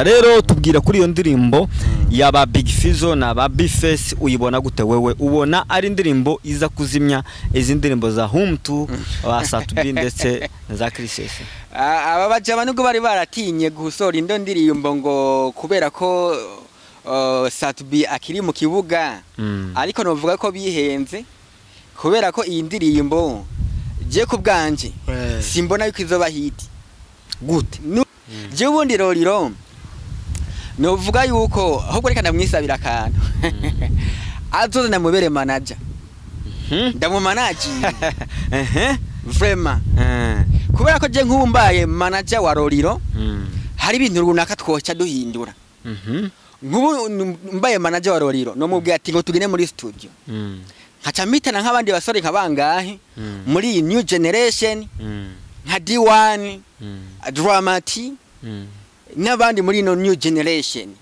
Rero tubwira kuri iyo ndirimbo yaba Big Fizzo na ba B-Face, uyibona gute wewe? Ubona ari indirimbo iza kuzimya izi ndirimbo za Humtu ba Sat-B ndetse na za Chriss? Aba bajama nubwo bari baratinye gusohora indo ndirimbo ngo kubera ko Sat-B akiri mu kibuga, ariko novuga ko bihenze, kubera ko iyi ndirimbo je ku bwanje simbona yuko izoba hit. Gute? Je ubundi Lolilo novuga yuko ahubwo reka ndamwisabira akantu, azoze ndamubere manager, ndamumanaji vraiment, kubera ko je nk'ubu mbaye manager wa Lolilo, hari ibintu runaka twoca duhindura. Nk'ubu mbaye manager wa Lolilo, nomubwiye ati ngo tugende muri studio, nkaca mpitana nk'abandi basore nka bangahe muri iyi new generation, nka D1, Dramati n'abandi muri ino new generation,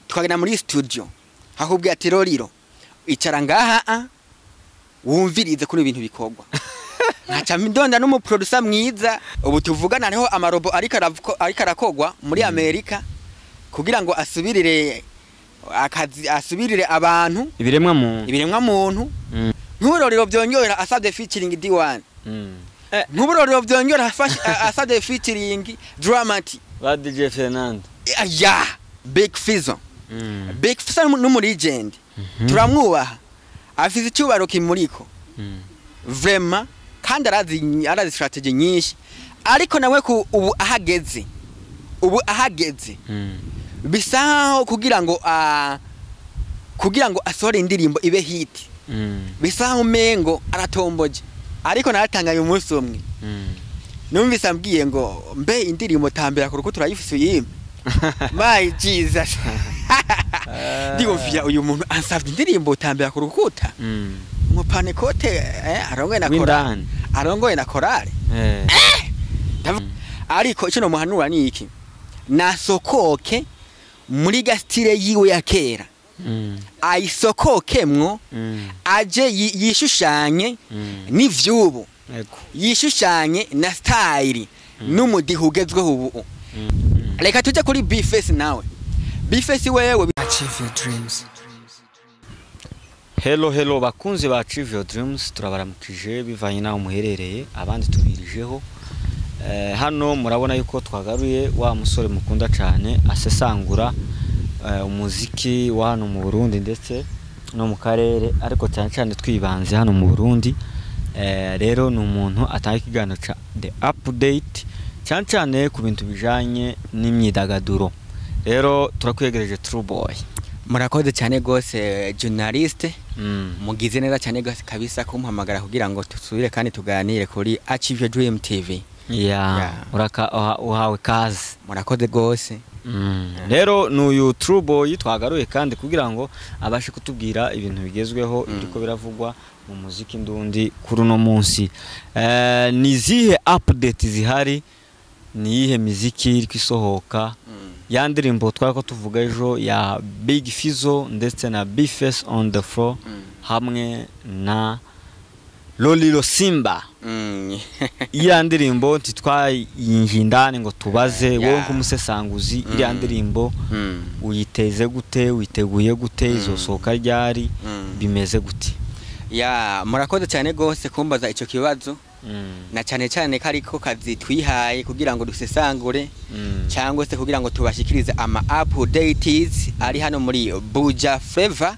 tukagenda muri studio, hakubwiye ati: "Lolilo, icara ngaha a wumvirize kuri ibintu bikorwa." Nkaca ndonda n'umuproducer mwiza. Ubu tuvugana hariho amarobo ariko arakogwa muri Amerika kugira ngo asubirire akazi, asubirire abantu, ibiremwa muntu. Ibiremwa muntu. Nk'ubu Lolilo byongera asabye featuring D1, nk'ubu Lolilo byongera asabye featuring Dramati, ba DJ Fernando, ya Big Fizzo. Big Fizzo n'umu legend, turamwubaha, afise icyubahiro kimuriko vraiment, kandi arazi strategy nyinshi, ariko nawe ku ubu ahageze, ubu ahageze, bisa nkaho kugira ngo asohore indirimbo ibe hit, bisa nkaho umengo aratomboje. Ariko naratangaye umunsi umwe numvise ambwiye ngo: "Mbe indirimbo Tambera kuruko turayifise uyimpe?" My Jesus, ndiyumvira uyu muntu ansavye indirimbo Tambera ku rukuta, umupanekote arongoye na korale, w'indani, arongoye na korale. Ariko icyo nomuhanura ni iki: nasokoke muri ga style yiwe ya kera, ayisokokemwo, aje yishushanye n'ivyubu, yishushanye na style n'umudiho ugezweho ubu. Reka tujye kuri B-Face nawe. B-Face wewe. Achieve your dreams. Hello, hello bakunzi ba Achieve Your Dreams, turabaramukije bivanye n'aho muherereye, abandi tubirijeho. Hano murabona yuko twagaruye wa musore mukunda cyane asesangura umuziki wa hano mu Burundi ndetse no mu karere, ariko cyane cyane twibanze hano mu Burundi. Rero ni umuntu atanga ikiganiro ca The Update, cyane cyane ku bintu bijanye n'imyidagaduro. Rero turakwegereje, True Boy. Murakoze cyane gose, journaliste. Mugize neza cyane gose kabisa kumpamagara kugira ngo tusubire kandi tuganire kuri Achieve Your Dream TV. Yeah. Uraka uhawe kazi. Murakoze gose. Rero n'uyu True Boy twagaruye kandi kugira ngo abashe kutubwira ibintu bigezweho, ibiriko biravugwa mu muziki ndundi kuri uno munsi. Ni izihe update zihari? Ni iyihe miziki iriko isohoka? Ya ndirimbo twari ko tuvuga ejo ya Big Fizzo ndetse na B-Face on the floor hamwe na Lolilo Simba, iriya ndirimbo ntitwayinjiye indani ngo tubaze wowe nk'umusesanguzi, iriya ndirimbo uyiteze gute, witeguye gute, izosohoka ryari, bimeze gute? Ya, murakoze cyane gose kumbaza ico kibazo, na cyane cyane ko ariko kazi twihaye kugira ngo dusesangure cyangwa se kugira ngo tubashikirize ama updates ari hano muri Buja Flavor,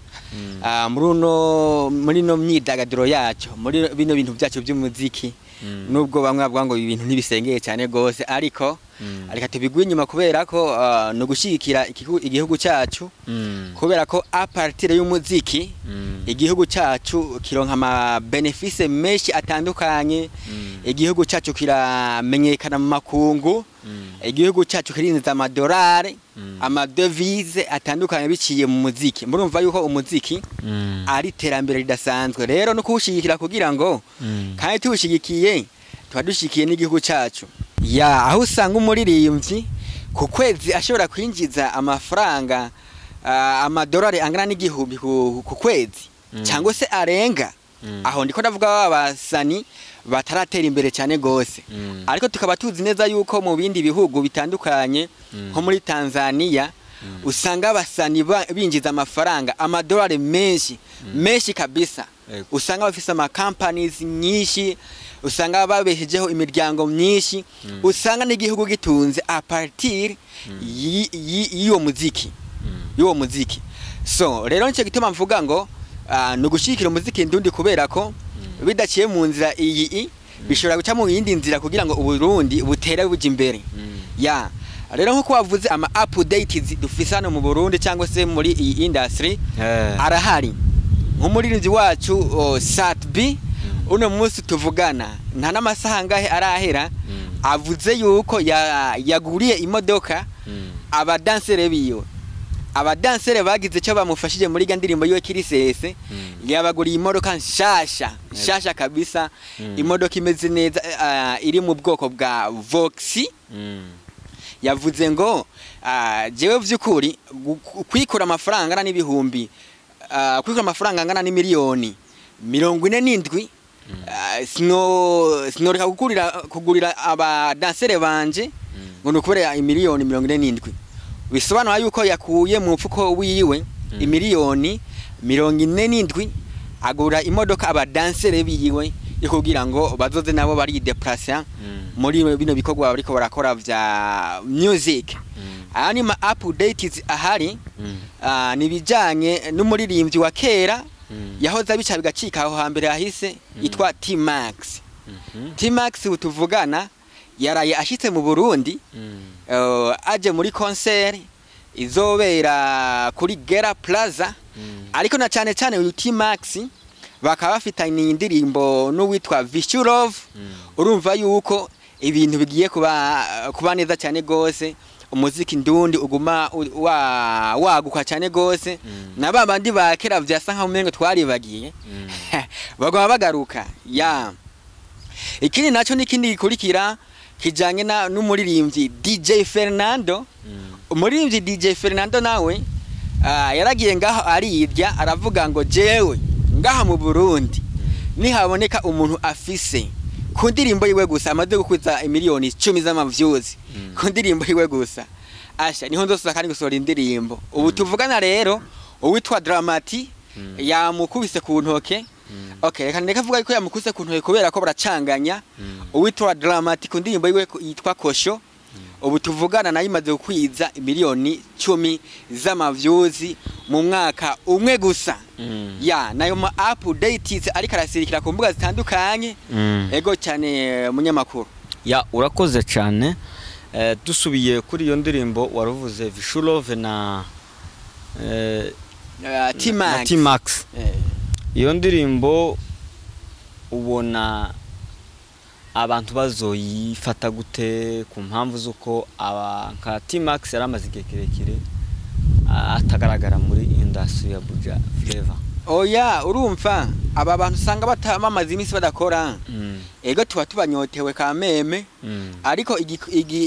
muri no myidagaduro yacu, muri bino bintu byacu by'umuziki. Nubwo bamwe bavuga ngo ibi bintu ntibisengeye cyane gose, ariko reka tubigwe inyuma, kubera ko ni ugushyigikira igihugu cyacu, kubera ko à partir y'umuziki igihugu cyacu kironka ama bénéfices menshi atandukanye. Igihugu cyacu kiramenyekana mu makungu, igihugu cyacu kirinjiza amadolari, amadevize atandukanye biciye mu muziki. Murumva yuko umuziki ari iterambere ridasanzwe. Rero no kuwushyigikira kugira ngo kandi tuwushyigikiye tuba dushigikiye n'igihugu cyacu. Ya, aho usanga umuririmbyi ku kwezi ashobora kwinjiza amafaranga, amadolari angana n'1000 ku kwezi cyangwa se arenga. Aho ndiko ndavuga babasani bataratera imbere cyane gose, ariko tukaba tuzi neza yuko mu bindi bihugu bitandukanye, nko muri Tanzania, usanga abasani binjiza amafaranga, amadolari menshi menshi kabisa. Usanga bafise ama companies nyinshi, usanga babeshejeho imiryango myinshi, usanga n'igihugu gitunze à partir y'uwo muziki. So rero nicyo gituma mvuga ngo ni ugushyigikira umuziki ndundi, kubera ko bidaciye mu nzira iyi bishobora guca mu yindi nzira kugira ngo Uburundi butere buja imbere. Ya, rero nkuko wavuze, ama updates dufise hano mu Burundi cyangwa se muri iyi industry arahari. Nk'umuririmbyi wacu Sat-B, uno munsi tuvugana nta n'amasaha angahe arahera avuze yuko yaguriye imodoka abadansere biwe, abadansere bagize icyo bamufashije muri ga ndirimbo yiwe Kirisese. Yabaguriye imodoka nshasha nshasha kabisa, imodoka imeze neza, iri mu bwoko bwa Vox. Yavuze ngo jewe vy'ukuri kwikura amafaranga angana n'ibihumbi, kwikura amafaranga angana n'imiliyoni 47, sinoreka kugurira abadansere banje ngo nukubera imiliyoni 47. Bisobanura yuko yakuye mu mfuko wiwe imiliyoni 47 agura imodoka abadansere biwe yo kugira ngo bazoze nabo bari déplacer muri bino bikorwa bariko barakora vya music. Aya ni ma updates ahari. Ni ibijanye n'umuririmbyi wa kera yahoze abica bigacika aho hambere hahise, yitwa T-Max. T-Max ubu tuvugana yaraye ashitse mu Burundi, aje muri concert izobera kuri Gera Plaza. Ariko na cyane cyane uyu T-Max bakaba bafitanye indirimbo n'uwitwa Vichou Love. Urumva yuko ibintu bigiye kuba neza cyane gose, umuziki ndundi uguma waguka cyane gose, na ba bandi ba kera vyasa nkaho umengo twaribagiye baguma bagaruka. Ya, ikindi naco n'ikindi gikurikira kijanye na n'umuririmbyi DJ Fernando. Umuririmbyi DJ Fernando nawe yaragiye ngaho arirya, aravuga ngo jewe ngaha mu Burundi nihaboneka umuntu afise ku ndirimbo yiwe gusa amaze gukwiza imiliyoni 10 z'ama views ku ndirimbo yiwe gusa, asha niho nzosoza kandi gusohora indirimbo. Ubu tuvugana rero uwitwa Dramati yamukubise ku ntoke. Okay, reka ndeka avuga ko yamukubise ku ntoke kubera ko baracanganya. Uwitwa Dramati ku ndirimbo yiwe yitwa Kosho, ubu tuvugana nayo imaze gukwiza imiliyoni 10 z'ama views mu mwaka umwe gusa. Ya, nayo ma updates ariko arasirikira ku mbuga zitandukanye. Ego cyane, munyamakuru. Ya, urakoze cyane. Dusubiye kuri iyo ndirimbo waruvuze, Vichou Love na na T-Max. T-Max. Iyo ndirimbo ubona abantu bazoyifata gute, ku mpamvu z'uko aba nka T-Max yari amaze igihe kirekire atagaragara muri industry ya Buja Flavor? Oya, urumva aba bantu usanga bamaze iminsi badakora, ego tuba tubanyotewe kameme, ariko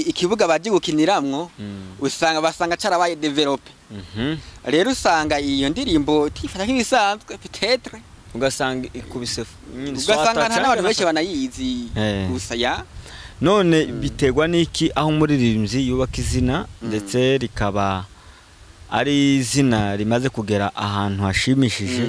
ikibuga baje gukiniramwo usanga basanga carabaye développé. Rero usanga iyo ndirimbo tifata nk'ibisanzwe peut-être, ugasanga ikubise nyine ugasanga swata nta n'abantu canke benshi banayizi gusa ya. None biterwa n'iki aho umuririmbyi yubaka izina, ndetse rikaba ari izina rimaze kugera ahantu hashimishije,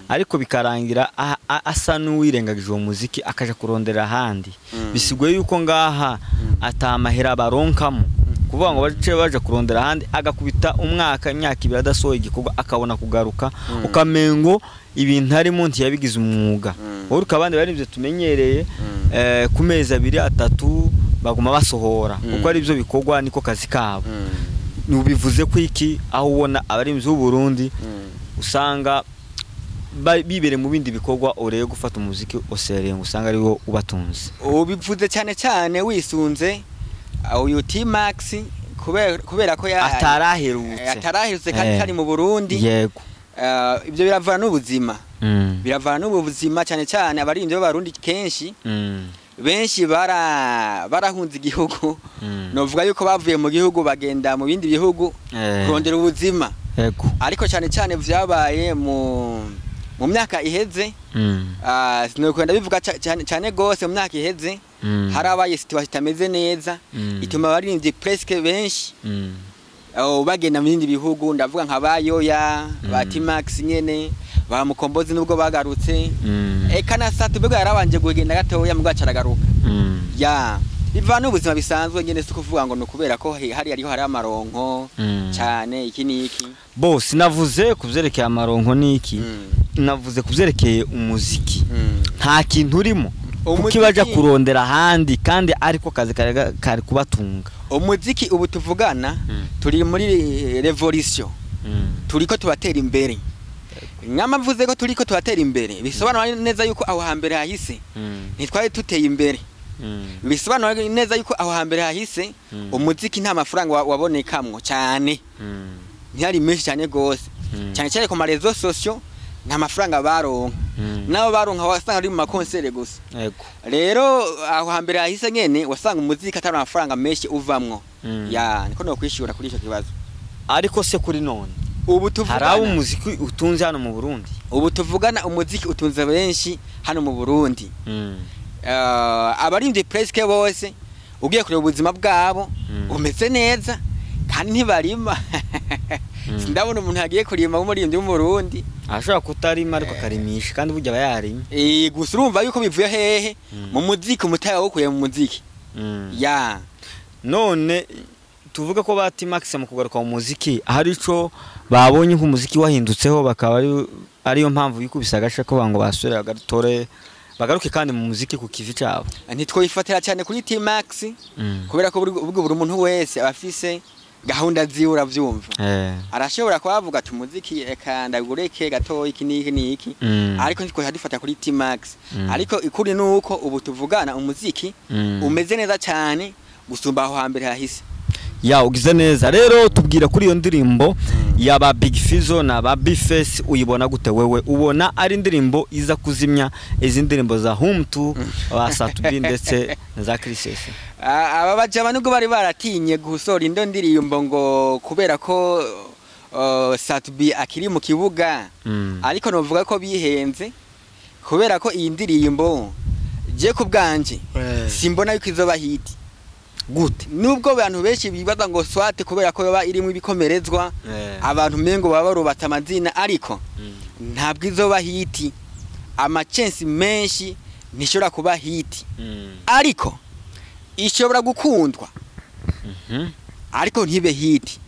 ariko bikarangira asa n'uwirengagije uwo muziki akaja kurondera ahandi? Bisiguye yuko ngaha atamahera baronkamo, kuvuga ngo bace baja kurondera ahandi, agakubita umwaka, imyaka 2 adasohoye igikorwa, akabona kugaruka, ukamengo ibintu arimo ntiyabigize umwuga. Wowe abandi barivyo tumenyereye, ku mezi 2 3 baguma basohora, kuko ari byo bikorwa, niko kazi kabo. Nubivuze ko iki aho ubona abarimvyi b'u Burundi usanga bibere mu bindi bikorwa ureye gufata umuziki osere ngo usanga ariwo ubatunze? Ubivuze cyane cyane wisunze uyu T-Max, kubera ko ya ataraherutse. Ataraherutse kandi kari mu Burundi. Ibyo biravana n'ubuzima, biravana n'ubuzima, cyane cyane abaririmbyi b'Abarundi kenshi benshi barahunze igihugu. Novuga yuko bavuye mu gihugu bagenda mu bindi bihugu kurondera ubuzima. Ariko cyane cyane vyabaye mu Mu myaka iheze, sinokwenda bivuga cyane cyane gose, mu myaka iheze harabaye situation itameze neza, ituma abaririmbyi presque benshi bagenda mu bindi bihugu. Ndavuga nka bayoya ba T-Max nyene, ba Mukombozi, nubwo bagarutse, eka na Satu bwo yarabanje kugenda gatoya mu gacaragaruka. Ya, bivana n'ubuzima bisanzwe nyene, si ukuvuga ngo ni ukubera ko hari hariho hari amaronko cyane, iki n'iki. Bo sinavuze ku vyerekeye amaronko n'iki, navuze ku vyerekeye umuziki. Nta kintu urimo kuko baja kurondera ahandi kandi ariko kazi kari kubatunga. Umuziki ubu tuvugana turi muri revolution, turiko tubatera imbere. Nyama mvuze ko turiko tubatera imbere, bisobanura neza yuko aho hambere hahise ntitwari tuteye imbere. Bisobanura neza yuko aho hambere hahise umuziki nta mafaranga wabonekamwo cyane, ntiyari menshi cyane gose, cyane cyane ku ma réseaux sociaux nta mafaranga baronka. Nabo baronka wasanga ari mu ma concert gusa. Rero aho hambere hahise nyene wasanga umuziki atari amafaranga menshi uvamwo. Ya, niko no kwishura kuri ico kibazo. Ariko se kuri none Ubu hari abo tuvugana, umuziki utunze hano mu Burundi? Ubu tuvugana umuziki utunze benshi hano mu Burundi. Abaririmbyi presque bose ugiye kureba ubuzima bwabo bumeze neza kandi ntibarima. Sindabona umuntu yagiye kurima w'umuririmbyi w'Umurundi. Ashobora kutarima ariko akarimisha, kandi burya aba yarimye. Gusa urumva yuko bivuye hehe? Mu muziki, umutahe wawukuye mu muziki. Ya. None tuvuge ko ba T-Max mu kugaruka mu muziki hari ico babonye nk'umuziki wahindutseho, bakaba ariyo mpamvu yikubise agasha ko ngo basubire bagatore bagaruke kandi mu muziki ku kivi cabo? Ntitwoyifatira cyane kuri T-Max kubera ko buri muntu wese aba afise gahunda ziwe, uravyumva. Arashobora kuba avuga ati umuziki reka ndagureke gatoya, iki n'iki n'iki, ariko ntitwohita dufata kuri T-Max. Ariko ikuri nuko ubu tuvugana umuziki umeze neza cyane gusumba aho hambere hahise. Ya, ugize neza. Rero tubwira kuri iyo ndirimbo ya ba Big Fizzo na ba Bface, uyibona gute wewe? Ubona ari indirimbo iza kuzimya izi ndirimbo za Humtu, ba Satubi ndetse na za Chriss? Aba bajama nubwo bari baratinye gusohora indo ndirimbo ngo kubera ko Satubi akiri mu kibuga, ariko novuga ko bihenze, kubera ko iyi ndirimbo je ku bwanje simbona yuko izoba hit. Gute? Nubwo abantu benshi bibaza ngo swate kubera ko yoba irimo ibikomerezwa, abantu mengo baba barubatse amazina, ariko ntabwo izoba hit. Ama chance menshi ntishobora kuba hit, ariko ishobora gukundwa, ariko ntibe hit.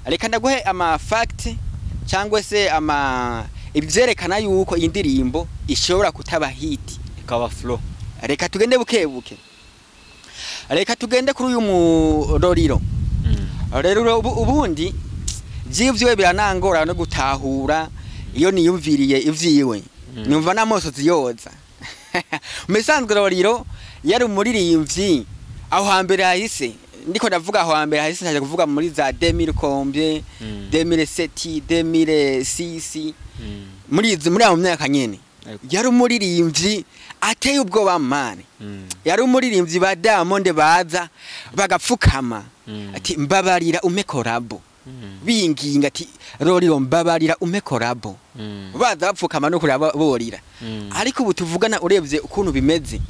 Reka ndaguhe ama fact cyangwa se ama ibyerekana yuko iyi ndirimbo ishobora kutaba hit, ikaba flop. Reka tugende buke buke, reka tugende kuri uyu muroriro. Rero ubundi vyivyiwe biranangora no gutahura. Iyo niyumviriye ivyiwe numva n'amosozi yoza. Mu bisanzwe Roriro yari umuririmbyi aho hambere hahise. Ndiko ndavuga aho hambere hahise, ntaje kuvuga muri za 2000 combien, 2007, 2006, muri ayo myaka nyene. Yari umuririmbyi ateye ubwoba mane. Yari umuririmbyi ba Diamond baza bagapfukama ati mbabarira umpe collabo, binginga ati Roriro mbabarira umpe collabo, baza bapfukama no kuraba borira. Ariko ubu tuvugana urebye ukuntu bimeze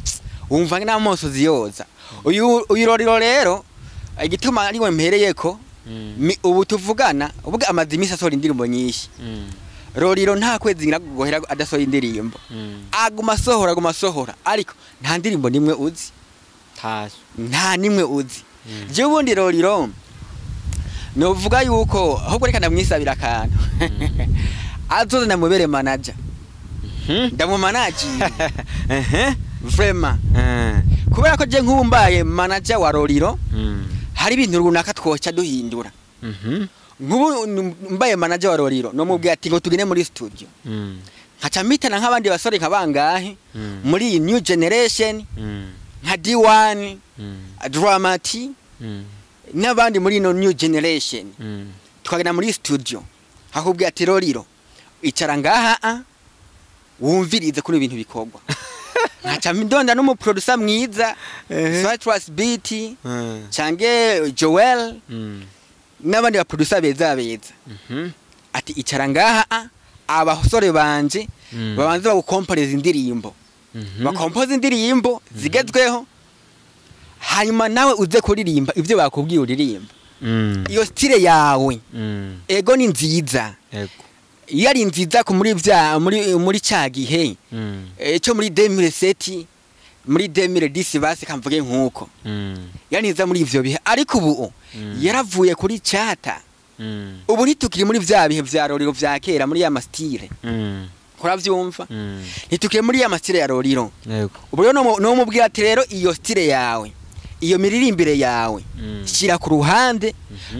wumva n'amosozi yoza. Uyu Roriro rero, igituma ariwe mpereyeko, ubu tuvugana ubuga amaze iminsi asohora indirimbo nyinshi. Roriro nta kwezi ngira guhera adasohora indirimbo. Aguma asohora, aguma asohora, ariko nta ndirimbo nimwe uzi. Tazo. Nta nimwe uzi. Jewe ubundi Roriro novuga yuko ahubwo reka ndamwisabira akantu, azoza ndamubere manager, ndamumanaginga vraiment, kubera ko je nk'ubu mbaye manager wa Roriro hari ibintu runaka twoca duhindura. Nk'ubu mbaye manager wa Roriro nomubwiye ati ngo tugende muri studio, nkaca mpitana nk'abandi basore nka bangahe muri iyi new generation, nka D1, Dramati n'abandi muri ino new generation, tukagenda muri studio, hakubwiye ati Roriro icara ngaha wumvirize kuri ibintu bikorwa, nkaca ndonda n'umuproducer mwiza, Citrus Beat cange Joel n'abandi ba producer beza beza, ati icara ngaha. Abasore banje babanze bagukomporeza indirimbo, bakompoza indirimbo zigezweho, hanyuma nawe uze kuririmba ibyo bakubwiye uririmba. Iyo style yawe, ego, ni nziza. Iyo ari nziza ku muri bya muri cya gihe cyo muri 2007, muri 2010, basi kamvuge nkuko yari nziza muri ivyo bihe, ariko ubu yaravuye kuri chata. Ubu ntitukiri muri vya bihe vya Roriro vya kera, muri ya ma style, kuravyumva? Ntitukiri muri ya ma style ya Roriro. Ubu rero nomubwira ati rero iyo style yawe, iyo miririmbire yawe, shyira ku ruhande,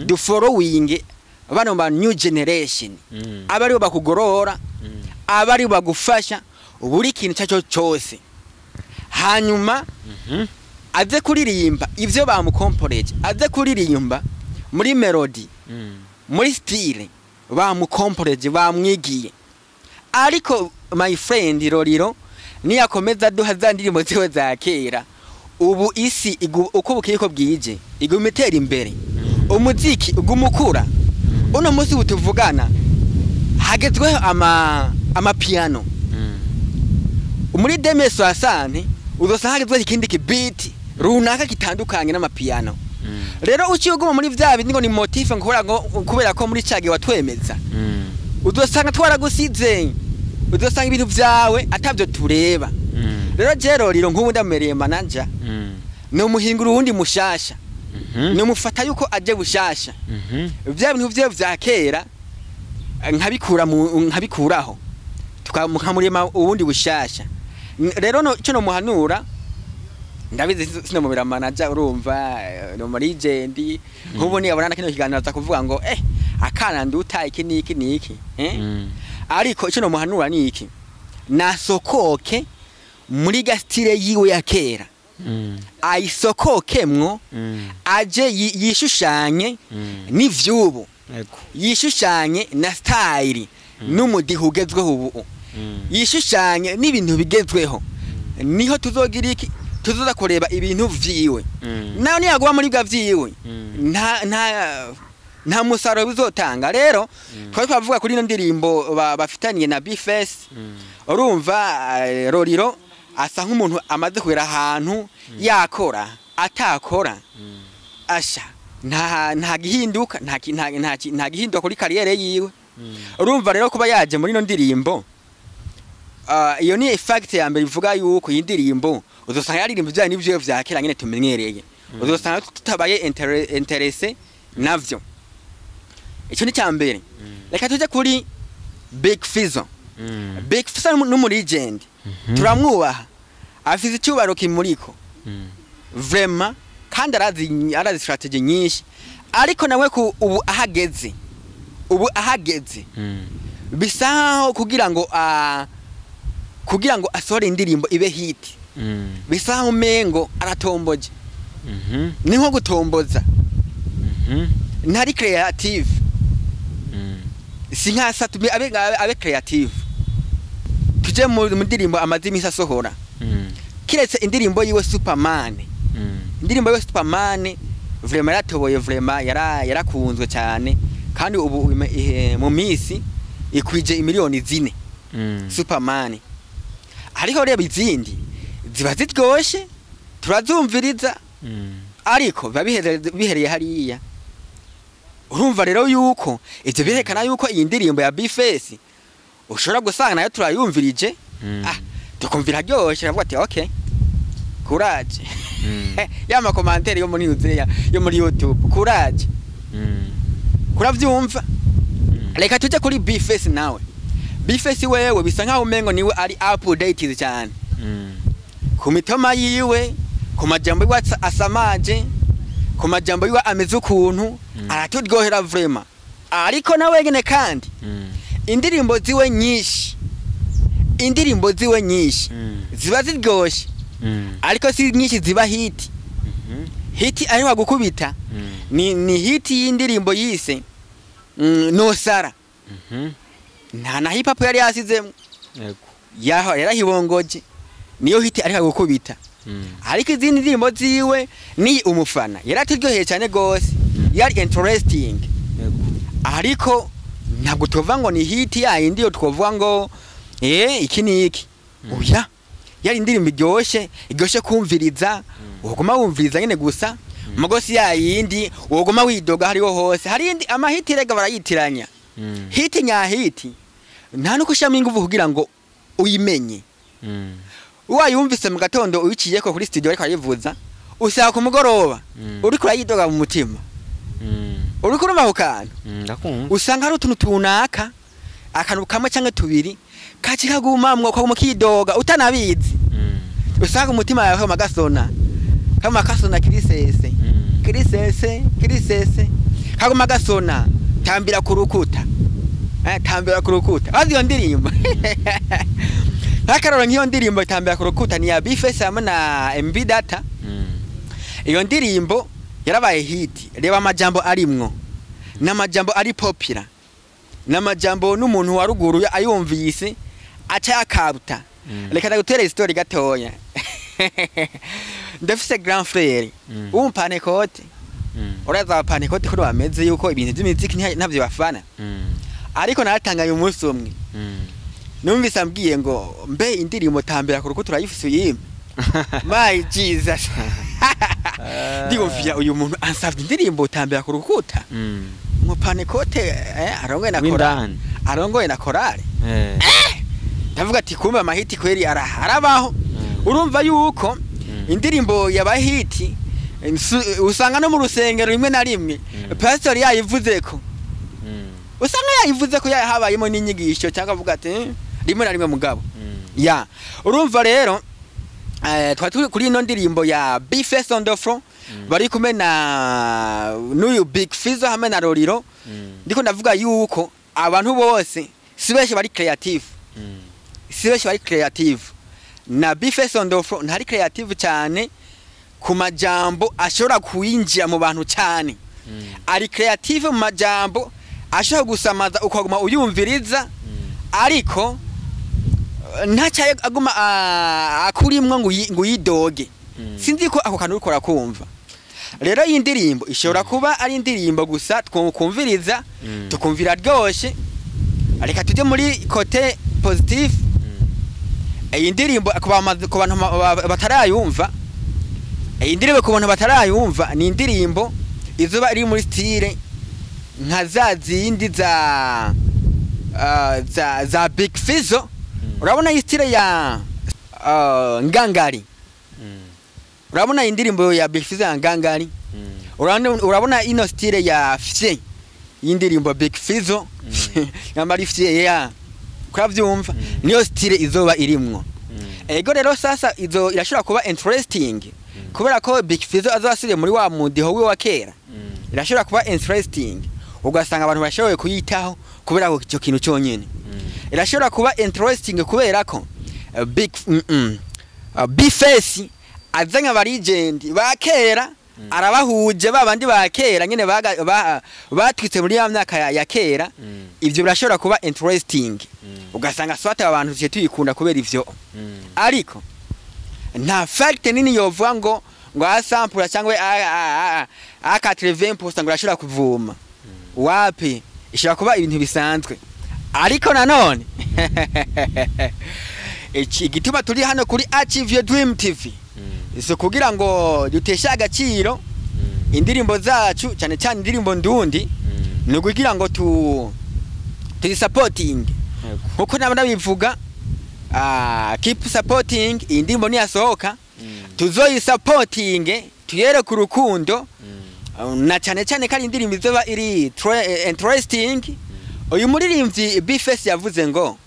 dufollowinge bano ba new generation, abe aribo bakugorora, abe aribo bagufasha buri kintu icyo cyose, hanyuma aze kuririmba ibyo bamukomporeje, aze kuririmba muri melody, muri style bamukomporeje, bamwigiye. Ariko my friend, Roriro niyakomeza duha za ndirimbo ziwe za kera, ubu isi uko bukeye ko bwije iguma itera imbere, umuziki uguma ukura. Uno munsi ubu tuvugana hagezweho amapiano. Muri 2060 uzosanga hagezweho ikindi kibiti runaka gitandukanye n'amapiano. Rero uciye uguma muri vya bindi ngo ni motif, ngo kubera ngo kubera ko muri cagihe watwemeza, uzosanga twaragusize, uzosanga ibintu vyawe atavyo tureba. Rero je Roriro nk'ubu ndamumereye manager, nomuhingura uwundi mushasha, nomufata yuko aje bushasha, vya bintu vyawe vya kera nkabikura nkabikuraho, nkamurema uwundi bushasha. Rero no cyo nomuhanura, ndabizi sinomubera manager, urumva, no muri legend nk'ubu niyabona na kino kiganiro aza kuvuga ngo akana nduta iki niki niki. Ariko icyo nomuhanura ni iki: nasokoke muri ga style yiwe ya kera, ayisokokemwo, aje yishushanye n'ivyubu, yishushanye na style n'umudiho ugezweho ubu, yishushanye n'ibintu bigezweho, niho tuzogira iki, tuzoza kureba ibintu vyiwe. Nawe niyagwa muri bwa vyiwe, nta musaruro bizotanga. Rero twari twavuga kuri ino ndirimbo bafitaniye na B-Face. Urumva, Roriro asa nk'umuntu amaze kugera ahantu, yakora atakora, asha nta gihinduka, nta gihinduka kuri carrière yiwe. Urumva rero kuba yaje muri ino ndirimbo, iyo ni fact ya mbere ivuga yuko iyi ndirimbo uzosanga yaririmba ibijyanye n'ibyo vya kera nyine tumenyereye, uzosanga tutabaye intéressé navyo. Icyo ni cya mbere. Reka tujye kuri Big Fizzo. Big Fizzo n'umu legend, turamwubaha, afise icyubahiro kimuriko vraiment, kandi arazi strategy nyinshi. Ariko nawe ku ubu ahageze, ubu ahageze, bisa nkaho kugira ngo asohore indirimbo ibe hit, bisa nkaho umengo aratomboje. Ni nko gutomboza, ntari creative. Si nka Satubi abe creative. Tuje mu ndirimbo amaze iminsi asohora, kiretse indirimbo yiwe Superman. Indirimbo yiwe Superman vraiment yaratoboye, vraiment yarakunzwe cyane, kandi ubu mu minsi ikwije imiliyoni 4, Superman. Ariko reba izindi ziba ziryoshe, turazumviriza, ariko biba bihereye hariya. Urumva rero yuko ivyo birekana yuko iyi ndirimbo ya B-Face ushobora gusanga nayo turayumvirije, tukumva iraryoshe, aravuga ati okay, courage, ya ma commentaires yo muri Uzeya, yo muri YouTube, courage, kuravyumva. Reka tujye kuri B-Face nawe. B-Face wewe bisa nkaho umengo niwe ari updated cyane ku mitoma yiwe, ku majambo yiwe asamaje, ku majambo yiwe ameze ukuntu araturyohera vraiment. Ariko nawe nyene kandi indirimbo ziwe nyinshi, indirimbo ziwe nyinshi ziba ziryoshe, ariko si nyinshi ziba hit. Hit ari gukubita ni hit y'indirimbo yise Nosara. Nta na hip hop yari yasizemo. Yaho yarahibongoje, niyo hit ariko gukubita. Ariko izindi ndirimbo ziwe ni umufana yaraturyoheye cyane gose, yari interesting, ariko Ntabwo tuvuga ngo ni hit yayindi yo twovuga ngo iki ni iki. Oya, yari indirimbo iryoshe, iryoshe kumviriza, woguma wumviriza nyene gusa. Mugosi yayindi woguma widoga hariho hose. Hari indi amahiti rega barayitiranya. Hit nya hit nta nuko ushiramo inguvu kugira ngo uyimenye. Wayumvise mu gatondo uyiciyeko kuri studio ariko arayivuza, usanga ku mugoroba uriko urayidoga mu mutima. Uriko urumva ako kantu? Ndakumva. Usanga hari utuntu tunaka, akantu kamwe canke tubiri kaci kagumamwo, ukaguma ukidoga utanabizi. Usanga umutima wawe kaguma gasona, kaguma gasona kirisese, kirisese, kirisese, kaguma gasona tambira ku rukuta, tambira ku rukuta. Wazi iyo ndirimbo? Nk'akarorero, nk'iyo ndirimbo tambira ku rukuta ni ya B-Face hamwe na MB Data. Iyo ndirimbo yarabaye hit. Reba amajambo arimwo, n'amajambo ari popular, n'amajambo n'umuntu wa ruguru ayumvise aca yakabuta. Reka ndagutere story gatoya. Ndafise grand frère w'umupantekote. Uraza abapantekote ko bameze, yuko ibintu by'imiziki ntavyo bafana. Ariko naratangaye umunsi umwe numvise ambwiye ngo: "Mbe indirimbo tambira ku rukuta urayifise uyimpe?" My Jesus, ndiyumvira uyu muntu ansavye indirimbo tambira ku rukuta, umupantekote arongoye na korale, w'indani, arongoye na korale. Ndavuga ati: "Kumbe amahiti kweri arabaho." Urumva yuko indirimbo yaba hit usanga no mu rusengero rimwe na rimwe pastor yayivuzeko, usanga yayivuze ko habayemo n'inyigisho, cyangwa avuga ati rimwe na rimwe mugabo. Ya, urumva rero twari turi kuri ino ndirimbo ya B-Face on the floor, bari kumwe na n'uyu Big Fizzo hamwe na Roriro. Ndiko ndavuga yuko abantu bose si benshi bari creative, si benshi bari creative. Na B-Face on the floor ntari creative cyane ku majambo ashobora kuyinjira mu bantu cyane. Ari creative mu majambo ashobora gusamaza ukaguma uyumviriza, ariko ntacyaye aguma akurimwo ngo uyidoge. Sinzi ko ako kantu uriko urakumva. Rero iyi ndirimbo ishobora kuba ari indirimbo gusa twumviriza, tukumvira ryoshe. Reka tujye muri côté positif. Iyi ndirimbo ku bantu batarayumva, iyi ndirimbo ku bantu batarayumva ni indirimbo izuba iri muri style nka za zindi za Big Fizzo. Urabona iyi style ya Ngangari? Urabona iyi ndirimbo ya Big Fizzo ya Ngangari? Urabona ino style ya Fye, y'indirimbo Big Fizzo nyamara Fye ya kuravyumva, niyo style izoba irimwo. Ego rero, sasa izo irashobora kuba interesting kubera ko Big Fizzo azasubire muri wa mudiho wiwe wa kera. Irashobora kuba interesting, ugasanga abantu bashoboye kuyitaho kubera ko icyo kintu cyonyine. Irashobora kuba interesting kubera ko Big B-Face azanye aba legend ba kera, arabahuje, ba bandi ba kera nyene batwitse muri ya myaka ya kera. Ivyo birashobora kuba interesting, ugasanga swate abantu tuciye tuyikunda kubera ivyo. Ariko nta fact nini yovuga ngo asampura cyangwa a 80% ngo irashobora kuvuma. Wapi, ishobora kuba ibintu bisanzwe. Ariko nanone iki igituma turi hano kuri Achieve Your Dream TV si kugira ngo duteshe agaciro indirimbo zacu, cyane cyane indirimbo ndundi, ni ukugira ngo tu tuyisapotinge nkuko naba nabivuga. Keep supporting. Iyi ndirimbo niyasohoka tuzoyisapotinge, tuyereke urukundo, na cyane cyane ko ari indirimbo izoba iri interesting. Uyu muririmbyi B-Face yavuze ngo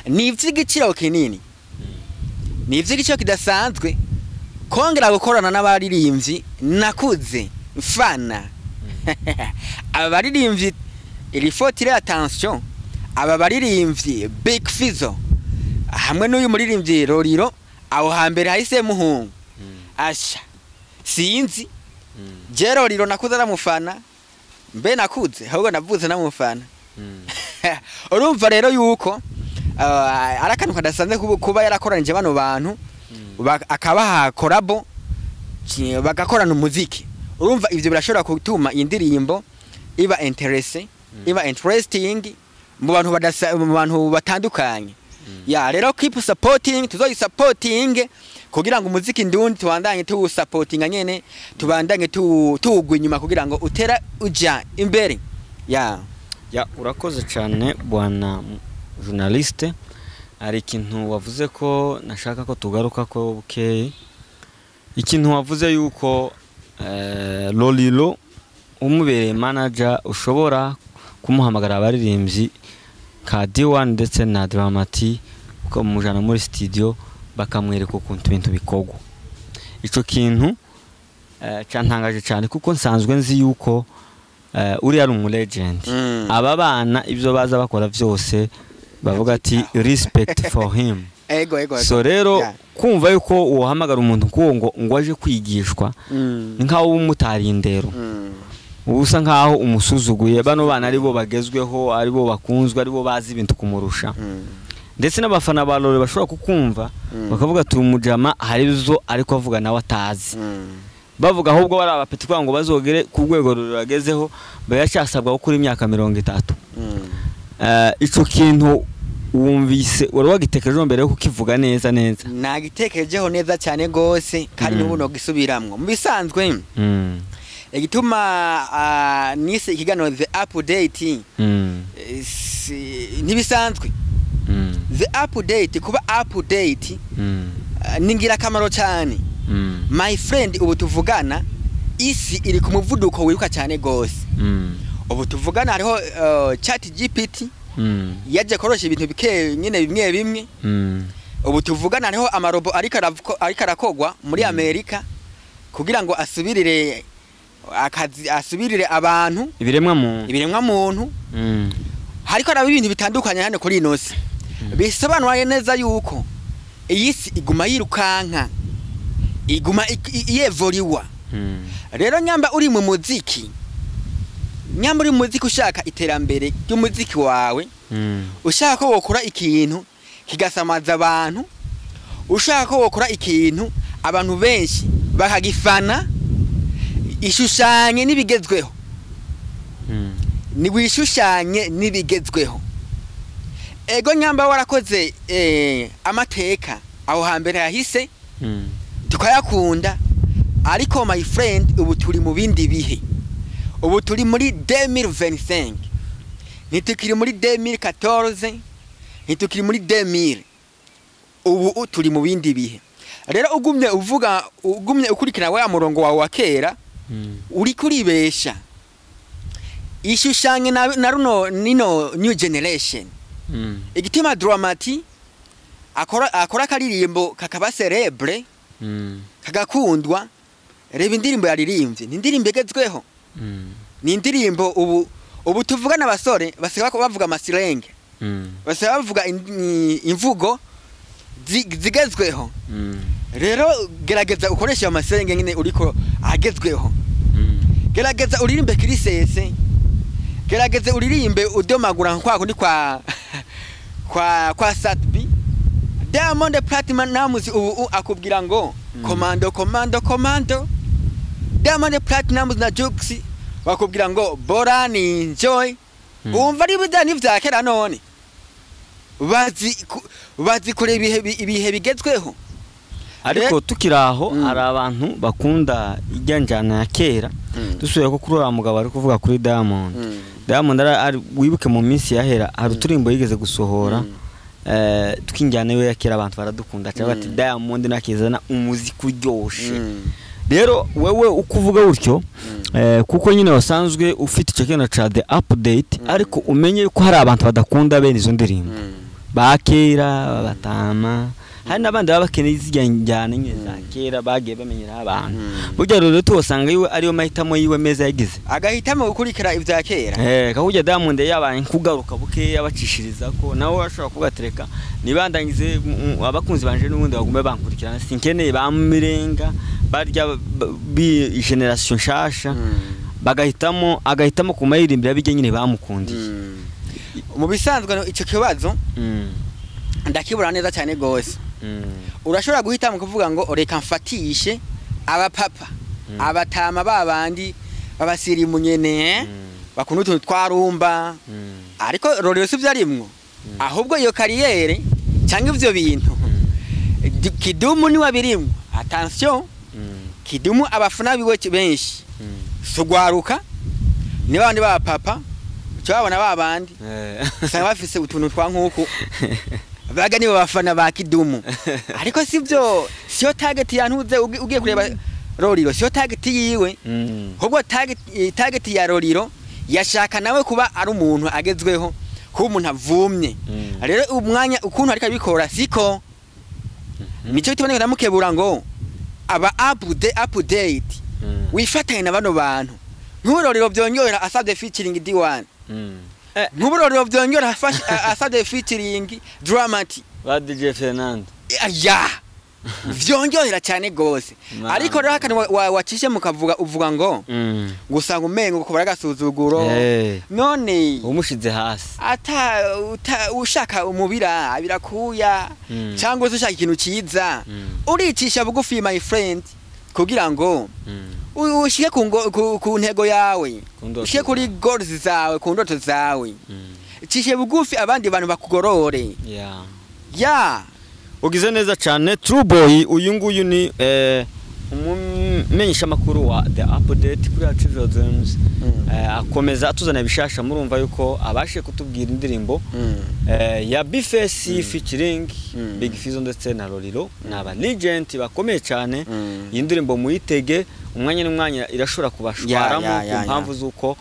ni ivy'igiciro kinini, ni ivy'igiciro kidasanzwe kongera gukorana n'abaririmbyi nakuze mfana. Aba baririmbyi, il faut tirer attention, aba baririmbyi Big Fizzo hamwe n'uyu muririmbyi Roriro, aho hambere hahise muhungu asha sinzi. Je Roriro nakuze aramufana, mbe nakuze ahubwo navuze namufana. Urumva rero yuko ari akantu kadasanzwe kuba yarakoranije bano bantu, akabaha collabo, bagakorana umuziki. Urumva ivyo birashobora gutuma indirimbo iba intéressant. iba interesting mu bantu badasa, mu bantu batandukanye. Ya, rero keep supporting, tuzoyisupporting kugira ngo umuziki ndundi tubandanye tuwusupportinga nyene, tubandanye tuwugwa inyuma kugira ngo utera uja imbere. Ya. Ya, urakoze cyane, bwana journaliste. Hari ikintu wavuze ko nashaka ko tugaruka ko bukeye, ikintu wavuze yuko Lolilo umubereye manager ushobora kumuhamagara abaririmbyi ka D1 ndetse na Dramati, ukamujana muri studio bakamwereka ukuntu ibintu bikorwa. Ico kintu cyantangaje cyane, kuko nsanzwe nzi yuko uriya ari umu legend. Aba bana ibyo baza bakora byose bavuga ati "Respect for him." Ego. So rero kumva yuko uhamagara umuntu kuwo ngo aje kwigishwa ni nkaho uba umutari indero, uba usa nkaho umusuzuguye. Bano bana aribo bagezweho, aribo bakunzwe, aribo bazi ibintu kumurusha, ndetse n'abafana ba Lore bashobora kukumva bakavuga ati "Umujama hari ibyo ariko avuga nawe atazi." Bavuga ahubwo bari abapeti kugira ngo bazogere ku rwego ruragezeho baracyasabwa gukora imyaka 30. Ico kintu wumvise wari wagitekerejeho mbere yo kukivuga neza neza? Nagitekerejeho neza cyane gose, kandi n'ubu nogisubiramwo. Mu bisanzwe, igituma nise ikiganiro The Update, ntibisanzwe. The Update, kuba update ni ingirakamaro cyane. My friend, ubu tuvugana isi iri ku muvuduko wiruka cyane gose. Ubu tuvugana hariho Chat GPT yaje korosha ibintu bike nyine bimwe bimwe. Ubu tuvugana hariho amarobo ariko arakogwa muri Amerika kugira ngo asubirire akazi, asubirire abantu, ibiremwa muntu. Ibiremwa muntu. Hariko araba ibintu bitandukanye hano kuri ino si, bisobanura neza yuko iyi si iguma yirukanka, iguma yevoriwa. Rero nyamba uri mu muziki, nyamba uri mu muziki ushaka iterambere ry'umuziki wawe, ushaka ko wokora ikintu kigasamaza abantu, ushaka ko wokora ikintu abantu benshi bakagifana, ishushanye n'ibigezweho. Ni wishushanye n'ibigezweho. Ego, nyamba warakoze amateka aho hambere yahise, tukayakunda, ariko my friend, ubu turi mu bindi bihe. Ubu turi muri 2025, ntitukiri muri 2014, ntitukiri muri 2000. Ubu turi mu bindi bihe. Rero ugumye uvuga, ugumye ukurikira wa murongo wawe wa kera, uri kuribesha. Ishushanye na runo nino new generation. Igituma Dramati akora akaririmbo kakaba célèbre, kagakundwa, reba indirimbo yaririmbye, ni indirimbo igezweho. Ni indirimbo ubu tuvugana abasore basigaye bavuga amasilenge, basigaye bavuga imvugo zigezweho. Rero gerageza ukoreshe ayo masilenge nyine uriko agezweho. Gerageza uririmbe kirisese, gerageza uririmbe udomagura kwa kundi kwa Satbi. Diamond Platnumz ubu akubwira ngo "Commando, commando, commando." Diamond Platnumz na Jux bakubwira ngo "Bora ni enjoy." Umva ari bijyanye n'ivya kera, none bazi kure ibihe bigezweho. Ariko tukiri aho, hari abantu bakunda ijya njyana ya kera. Dusubiye ko kuri uriya mugabo ari kuvuga kuri Diamond. Diamond wibuke mu minsi yahera hari uturimbo yigeze gusohora tw'injyana we ya kera, abantu baradukunda cyangwa bati "Diamond nakizana umuziki uryoshe." Rero wewe uko uvuga gutyo, kuko nyine wasanzwe ufite icyo kintu ca The Update, ariko umenye ko hari abantu badakunda bene izo ndirimbo ba kera batama, hari n'abandi baba bakeneye zirya njyana nyine za kera bagiye bamenyeraho abantu. Burya rero tuwasanga yiwe ariyo mahitamo yiwe meza yagize. Agahitamo gukurikira ibya kera. Kahujya Diamond yabaye nkugaruka buke abacishiriza ko nawe ashobora kugatereka nibandangize abakunzi banje n'ubundi bagume bankurikirana, sinkeneye bamirenga barya bi generation nshasha. Bagahitamo, agahitamo kumayirimbira bijye nyine bamukundiye. Mu bisanzwe icyo kibazo ndakibura neza cyane gose. Urashobora guhitamo kuvuga ngo reka mfatishe abapapa, abatama babandi babasirimu nyene. Bakunda utuntu twa rumba. Ariko Roriro si byo arimwo, ahubwo iyo carrière cyangwa ivyo bintu, Kidumu niwe abirimwo. Attention, Kidumu abafana biwe benshi sugwaruka, ni babandi ba papa uca babona, babandi usanga bafise utuntu twa nkuku baga, nibo bafana ba Kidumu. Ariko sivyo, siyo target ya ntuze. Ugiye kureba Roriro, siyo target yiwe. Ahubwo target ya Roriro, yashaka nawe kuba ari umuntu agezweho, kuba umuntu avumye. Rero umwanya ukuntu ariko abikora siko, nico bituma ndamukebura ngo aba update, wifatanye na bano bantu. Nk'uburorero byongera asabye featuring D1, nk'uburorero byongera asabye featuring Dramati, ba DJ Fernando. Ya, vyongera cyane gose. Ariko rero akantu wacishe mukavuga, uvuga ngo gusanga umengo kubara agasuzuguro. None umushize hasi. Ata ushaka umubira birakuya, cyangwa se ushaka ikintu cyiza, uricisha bugufi, my friend, kugira ngo ushike ku ntego yawe, Ku ndoto ushike kuri zawe. goals zawe, ku ndoto zawe. Cishe bugufi, abandi bantu bakugorore. Ya. Ugize neza cyane, True Boy. Uyu nguyu ni umumenyeshamakuru wa The Update kuri Achieve Your Dreams. Akomeza atuzanira ibishasha. Murumva yuko abashe kutubwira indirimbo ya B-Face featuring Big Fizzo ndetse na Lolilo, ni aba legend bakomeye cyane. Iyi ndirimbo muyitege umwanya n'umwanya, irashobora kubashwaramo ku mpamvu z'uko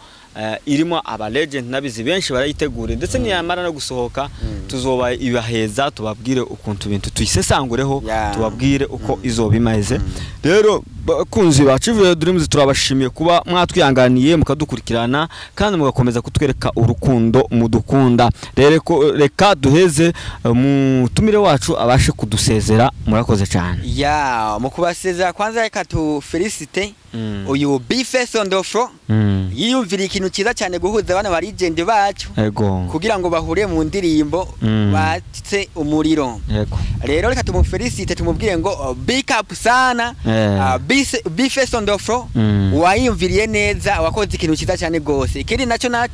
irimo aba legend nabizi benshi barayitegura, ndetse niyamara no gusohoka tuzoba ibaheza, tubabwire ukuntu ibintu tuyisesangureho, tubabwire uko izoba imeze. Rero bakunzi ba Achieve Dreams, turabashimiye kuba mwatwihanganiye mukadukurikirana kandi mugakomeza kutwereka urukundo mudukunda. Rero reka duheze mutumire wacu abashe kudusezera. Murakoze cyane. Ya, mu kubasezera, kwanza reka tu félicite uyu B-Face on the floor, yiyumvira ikintu cyiza cyane, guhuza abana ba legend bacu kugira ngo bahure mu ndirimbo, batse umuriro. Rero reka tumufélicite, tumubwire ngo big up sana. B-Face on the floor, wayumviriye neza, wakoze ikintu cyiza cyane gose. Ikindi nacyo na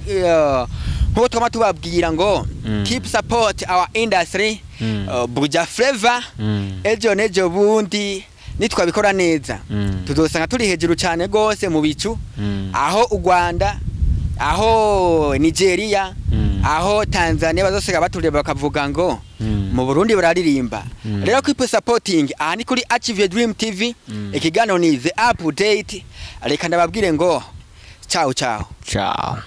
nkuko twama tubabwira ngo keep support our industry, Buja Flavor. Ejo nejo bundi nitwabikora neza, tuzosanga turi hejuru cyane gose mu bicu, aho u Rwanda, aho Nigeria, aho Tanzania bazosiga batureba bakavuga ngo mu Burundi bararirimba. Rero keep supporting. Aha ni kuri Achieve Your Dream TV, ikiganiro ni The Update. Reka ndababwire ngo ciao ciao. Ciao.